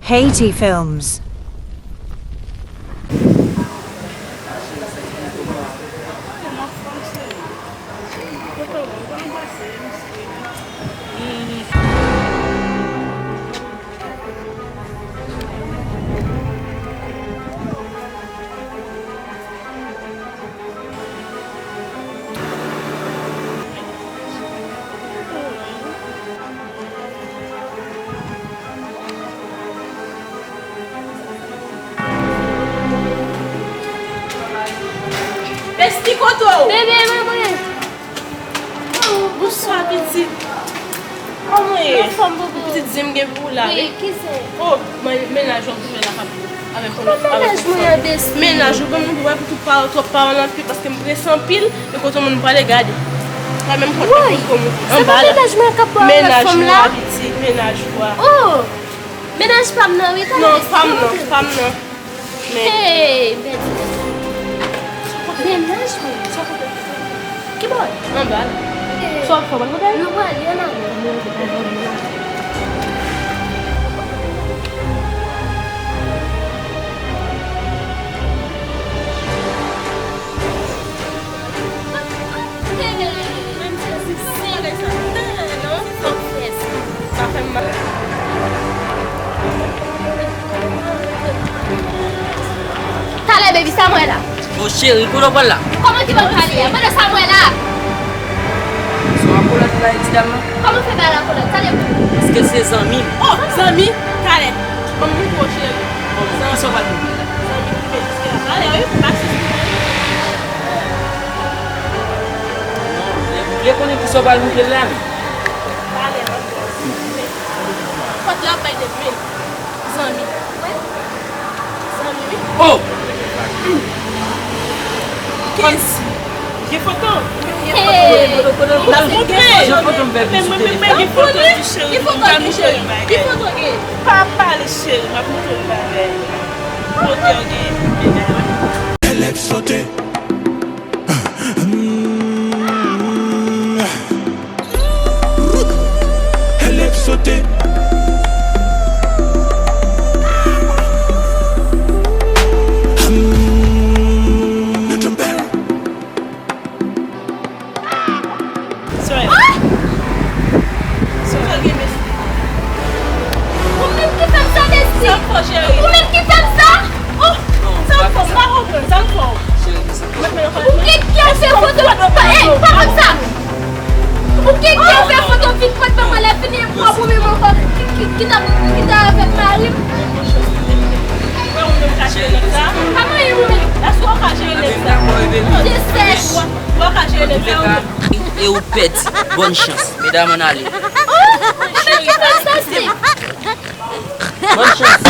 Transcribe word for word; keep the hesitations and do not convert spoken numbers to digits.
Haiti Films. Besti, kote w? Bebe, mwen prè. Oh, bonswa, pitit. Kòman w ye? Anfòm, bobo. Pitit, di m gen pou w la, wi. Wi, ki se? Oh, men-, mennaj w ap goumen la k ap avèk yon lòt, avèk yon fanm. Kòman mennaj mwen an, besti? Mennaj ou, bon, nou wè pou tout pawòl, twòp pawòl anpil, paske m prese anpil, e kote moun prale gade. Pa menm kont, pa menm kont, anba la. Mennaj mwen k ap pran lòt fanm la? Mennaj ou a, pitit, mennaj ou a. Oh! Mennaj pa m nan, wi, tande. Non, pa m nan, pa m nan. Men. Hey, bèl. Mennaj mwen. Ki bò? Anba la. Sa w ap fè, w pral kote l? Nou prale ann ale. Hey, menm si se sa, non, fòk fè sa. Sa fè m mal. Talè, baby, sa m wè la? O cheri, kote w pral la? Kòman ki bò m prale a? Mande sa m wè la. Se yon akolòt la, ti dam nan? Kòman fè bay akolòt? Talè pou. Paske se zanmi m. Oh, zanmi? Talè. Ban m montre w, cheri. Bon, kisa w pral montre la? Zanmi ki fè jiske la. Talè, wi, pa sou. Non, lè, lè konnen kisa w pral montre l la, men. Talè, mwen. Fòk la bay de men. Zanmi. Zanmi, wi. Oh! Kis. Gen foto. Gen foto. N ap montre. Gen foto m fè vin sou telefòn. Men, men, men, gen foto, wi, cheri. Gen foto, wi, cheri. Gen foto, gen. Pa pale, cheri. M ap montre w bagay. Kote w gen bagay, wi. Kèlèt sote. Kèlèt sote. Sè. Sè. Ou menm ki fè m sa, Desi. Sa m fè w, cheri? Ou menm ki fè m sa? Oh, sa m fè w, m pa konprann. Sa m fè w? Ou gen kè fè foto, pa, eh, pa konn sa. Ou gen kè fè foto vin kot mwen, lè fini e pran pou menm ankò, ki, ki, ki ta, ki ta avèk mari m. Pa manyen ou menm. Èske w ka jere nèg sa? Je sèch. Ou ka jere nèg sa ou menm? E ou pèdi. Bòn chans. Medam, ann ale. Oh, ou menm ki fè sa, se. Bòn chans.